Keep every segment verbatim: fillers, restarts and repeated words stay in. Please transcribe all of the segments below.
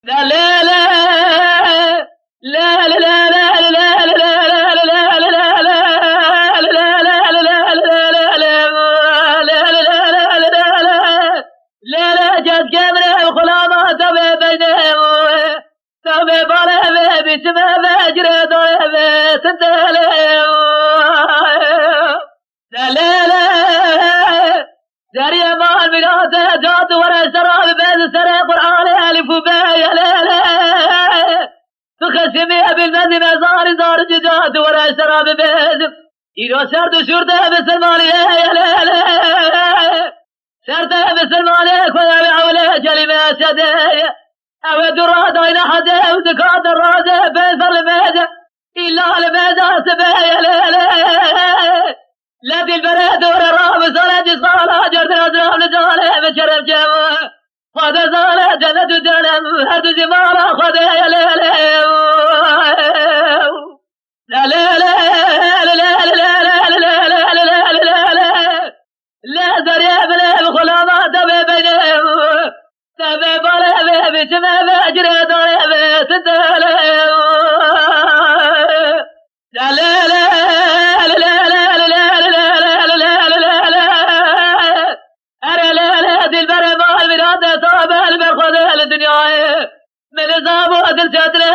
La la la. La la la. La la, cezgê min û xulama tevê beyne û tevê balê vê biçime ve girê dayê vê tindele û. La la la. Zeriyê mal mirate cat were sera bibê serê Qur'anê elif û be ye le le. Tu xesimî bilmezî mezarî zar cica tu were sera bibê. Îro ser tu şûrde misilmanî ye le le. Ser te misilmanê ku ew ewle kelîme şedê ye. Ew ê du radayne hede ew dikate raze peyser li mêze. Îlla li mêze sibê ye le le. Le dîlberê dore ra bi sale cî sala cerdin ez ra li canê bi kerem cewa. Xwade zane cennet û cenem her du jî mala Xwedê ye le le. Le le le. Le zerê bile bi xulama te bê beyne. Te bê balê bê biçime bê girê darê bê tindele. Le le le. Ere le le dilberê mal mirate tabe li ber Xwedê li dinyayê. Min zabû dil çetine,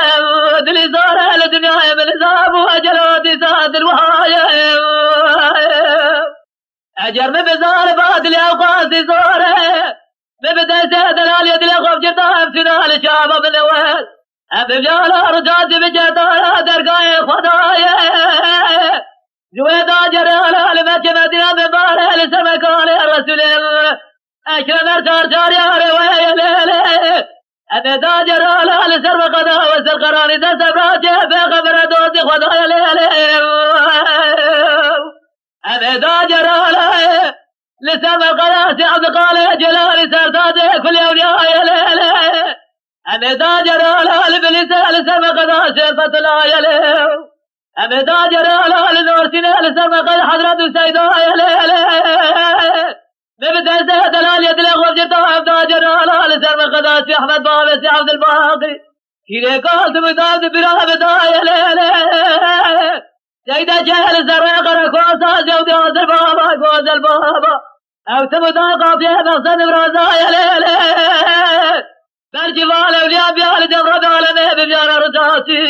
dilî zor e li dinyayê, min zabû ecelo dîsa dil wiha ye. Eger min bi zar ba dilê ew qasî zor e. Min bi destê delalê dilê xwe bicirda em tîna li çava min ewel. Em bi viyana ricatî bi cedaya dergayê Xwedayê. Ji wê da cere ala li Mekke Medîne min bare li ser mekanê Resûlê. Ekrem her çar çar yare we ye lê lê. Em ê da cere ala li ser meqeda we ser qeranî de sebra çê pêxembere dostî Xwedayê lê lê. Em ê da cere ala li ser meqeda Sî Ebdiqalê Cîlanî ser tacê kulê ewliyayê lê lê. Em ê da cere ala li Bilîsê li ser meqeda Sî Fetullayê lê. Em ê da cere ala li Norsînê li ser meqeda Hezret û Seydayê lê lê. Min bi destê delalê dilê xwe bicirda, ev da cere ala li ser meqeda Sî Ehmed Babê Sî Ebdilbaqî. Kîrê kal tu bi dav di bira bi dayê lê lê. Seyde ceh li zerrê qerekosa zewdê Azel Baba, Gozel Baba. Ew tu bi da qafiyê mexsed viraza ye lê lê. Ber cîval ewliya biya li cem Rebê alemê bi miyana ricatî.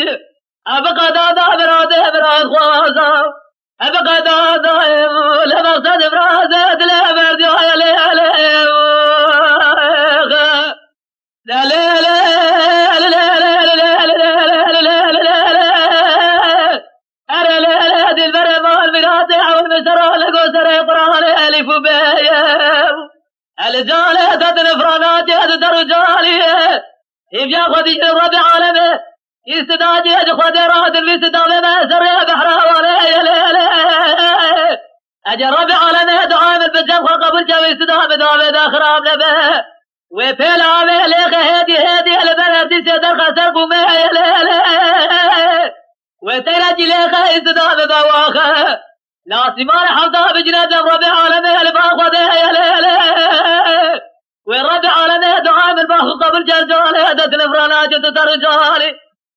Ev bi qeda da virazê viraz xwaza. Ev bi qeda da ev li mexsed virazê dilê verdiya ye lê lê. Ere lê lê dilberê mal mîratê ew li min sera li go serê Qur'anê elîf û bê ye. El canê te di nifrana cê di der û canî ye. Hêviya xwe dî Rebî alemê. Îstidacê ji Xwedê re dilvî sidavê me serê behra wanê ye lê lê. Ece Rebî alemê duayê min bi cem xwe qebûl ke wî sida bi davê de xirab nebe. Wê pêla avê lêxe hêdî hêdî li ber erdîsê derxe ser qûmê ye lê lê. Wê teyrekî lêxe îstida bibe waxe. Li asîmanê hevda bicine cem Rebê alemê li ba Xwedê ye lê lê. Wê Rebê alemê dua min ba xwe qebûl cer canê de dilê vira nace tu der û canî.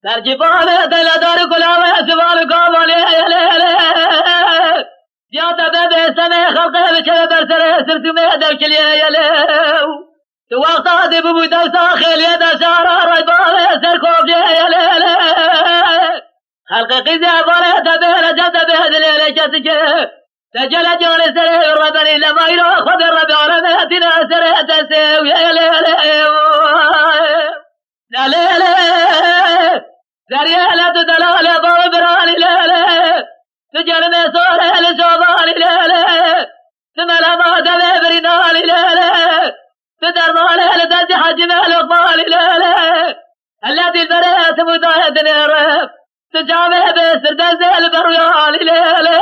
Dergî balê deyla dar û gula wê zival û gavalê ye lê lê. Diya te be bê semê xelqê biçe ber serê sirtûmê devkiliyê ye lê. Tu wexta dê bibû dewsa xêliyê de şara raybarê ser kovcê ye lê lê. Xelqê qîzê hevalê te bê Receb te bê dilê lê kesike. Te cele canê serê rebenî lemayra xwe de Rebî alemê tîne serê destê wî ye lê lê. La lê lê. Zeriyê hele tu delalê bavê biranî lê lê. Tu cenimê sorê li çobanî lê lê. Tu melema devê birînanî lê lê. Tu dermanê li destî hecî me Lokmanî lê lê. Hele dîlberê tu mûdayê dinêre. Tu camê bê sir destê li ber wî alî lê lê.